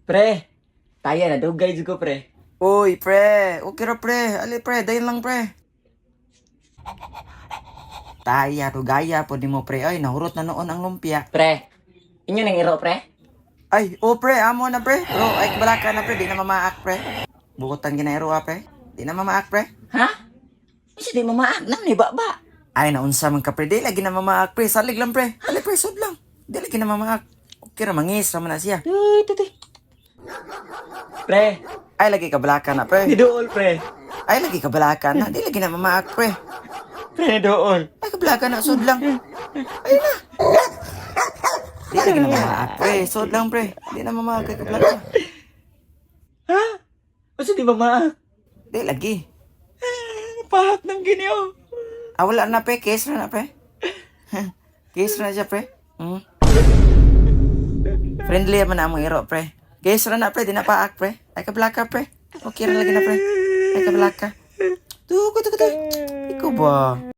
Pre, taya na dugay jud ko, pre. Uy, pre. Okay ra, pre. Ali, pre. Dayon lang, pre. Taya, rugaya po di mo, pre. Ay, nahurot na noon ang lumpia. Pre, inyo nang iro, pre? Ay, oh, pre. Amo na, pre. Bro, ay, kabalaka na, pre. Di na mamaak, pre. Bukutan ginairo, ah, pre. Di na mamaak, pre. Ha? Unsa di mamaak nang ni ba? Ay, naunsa man ka, pre. Di lagi na mamaak, pre. Salig lang, pre. Ali, pre. Sud lang. Di lagi na mamaak. Okay ra, mangis ra man na siya. Tuy, tuy, tuy. Pre, Ay, lagi kabalaka na, pre. niduol, pre. Ay, lagi kabalaka na. Di lagi na mamaak, pre. Pre, niduol. Ay, kabalaka na. Sud lang. Ayun na. Di lagi na mamaak, pre. Sud lang, pre. Di na mamaak kay kabalaka. Ha? Unsa di mamaak? Di lagi. Pahak ng ginio. Ah, wala na, pre. Case ra na, pre. Case ra na siya, pre. Friendly man na among iro, pre. Case ra na, pre. Di na paak, pre. Ay, kabalaka, pre. Okay ra lagi na, pre. Ay, kabalaka. Tuko, tuko, tuko. Ikaw ba?